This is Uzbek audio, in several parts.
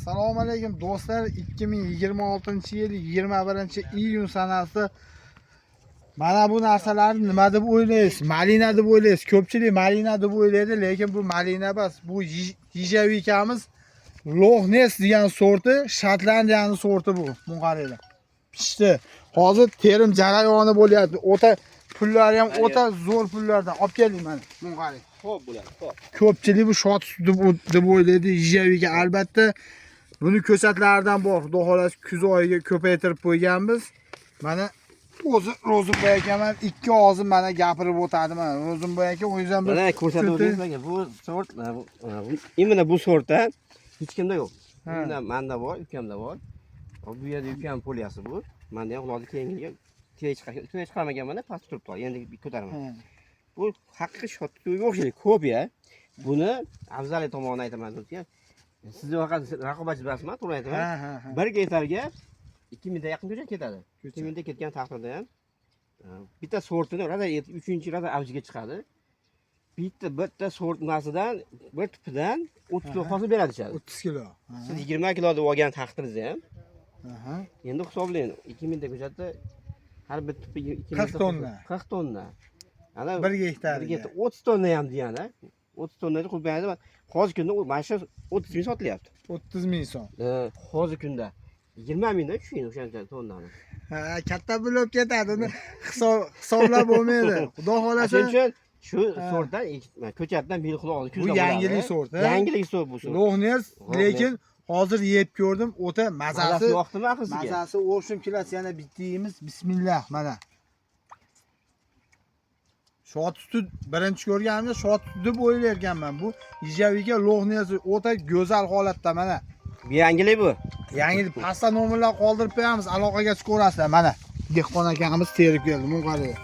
Assalomu alaykum do'stlar. 2026-yil 21-iyun sanasi. Mana bu narsalarni nima deb o'ylaysiz? Malina deb o'ylaysiz. Ko'pchilik malina deb o'ylaydi, lekin bu malina emas. Bu ежевика miz Loch degan sorti, Shotlandiyaning sorti bu. Buni qaranglar. Pishdi. Hozir terim jarayoni bo'lyapti. O'ta pullari ham o'ta zo'r pullardan. Olib keling mana. Buni qarang. Xo'p bo'ladi, xo'p. Ko'pchilik bu shot deb o'ylaydi. Ежевика albatta buni ko'chatlaridan bor. Xudo xohlasa kuz oyiga ko'paytirib qo'yganmiz. Mana o'zi Ro'zimboy akam ham ikki og'zim mana gapirib o'tadi mana. Ro'zimboy aka o'zingiz ham bir Mana ko'rsatib tushuntiring. o'tdingizmi? Bu sort, именно bu sortdan hech kimda yo'q. Ha. Bunda menda bor, ukamda bor. Hop, bu yerda ukam поля si bu. Menda ham hozir keyingiga tuya chiqarmaganman, past turibdi. Endi ko'taraman. Ha. Bu haqiqiy shotga o'xshaydi, kopiya. Buni afzali tomonini aytaman do'stlar. Sizni faqat raqobatchi emasman, to'g'ri aytaman. Ha, ha, ha. Bir gektarga 2000 ta yaqin ko'chat ketadi. Ko'chat. 2000 ta ketgan taqdirda ham bitta sortini rosa uchinchi rosa avjiga chiqadi. Bitta sort nasidan, bir tupidan 30 kilo hosil beradi ichadi. 30 kilo. Ha. Siz 20 kilo deb olgan taqdiringizda ham Aha. endi hisoblang, 2000 ta ko'chatda har bir tupi 2000 40 tonna. 40 tonna. Ana Bir gektarga. bir gektar 30 tonna ham degani. 30 tonnada qo'yib. Hozirgi kunda mana shu 30 ming sotilyapti. 30 ming so'm. Hozirgi kunda 20 mingdan tushgan o'shancha tonnani. Ha, katta pul bo'lib ketadi. Uni hisoblab bo'lmaydi. Xudo xohlasa Shuning uchun shu Ha. sortdan ko'chatdan bil xudo xohlasa Bu yangilik sort, ha? Yangilik sort bu sort. Loch Ness, Loch lekin hozir yeb ko'rdim, o'ta mazasi Mazasi yoqdimi axir sizga? Mazasi o'xshim kelasi yana bitta yeymiz. Bismillah mana. Shot suti birinchi ko'rganimda shot suti deb o'ylarkanman. Bu ежевика Loch Ness o'ta go'zal holatda mana. Bu yangilik bu. Yangi pastda nomerlar qoldirib qo'yamiz, aloqaga chiqaverasizlar mana. Dehqon akamiz terib keldi, buni qarang.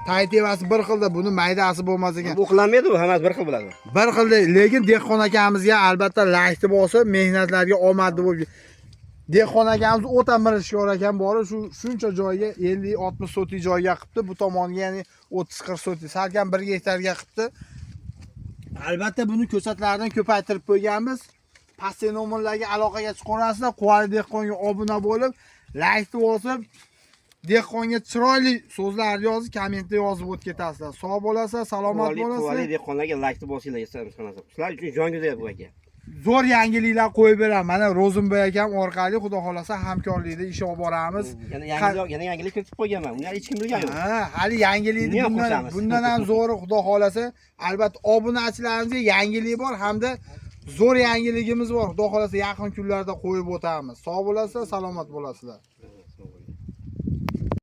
Tay tevasi bir xilda, buni maydasi bo'lmas ekan. Bu qilinmaydi bu, hammasi bir xil bo'ladi. Bir xilda, lekin dehqon akamizga albatta laykni bosib, mehnatlarga omad deb dehqon akamiz o'ta mirishkor ekan, borib shu shuncha joyga 50-60 sotik joyga qilibdi, bu tomonga ya'ni 30-40 sotik, salkam 1 gektarga qilibdi. Albatta buni ko'chatlaridan ko'paytirib qo'yganmiz. Pastdagi nomerlarga aloqaga chiqaverasizlar, Quvali dehqonga obuna bo'lib, laykni bosib, dehqonga chiroyli so'zlarni yozib, kommentda yozib o'tib ketasizlar. Sog' bo'lasizlar, salomat Quvali bo'lasizlar. Dehqonlarga laykni bosinglar, Sizlar uchun jon go'zal bu aka. Zo'r yangiliklar qo'yib beraman. Mana Ro'zimboy akam orqali xudo xolasa hamkorlikda ish olib boramiz. Yana yangilik, yana yangilik kiritib qo'yganman. Uni hech kim bilgan yo'q. Ha, hali yangilikni Buni ham bundan, qo'shamiz. bundan ham zo'ri xudo xolasa. Albatta obunachilarimizga yangilik bor hamda zo'r yangiligimiz bor. Xudo xolasa yaqin kunlarda qo'yib o'tamiz. Sog' bo'lasizlar, salomat bo'lasizlar.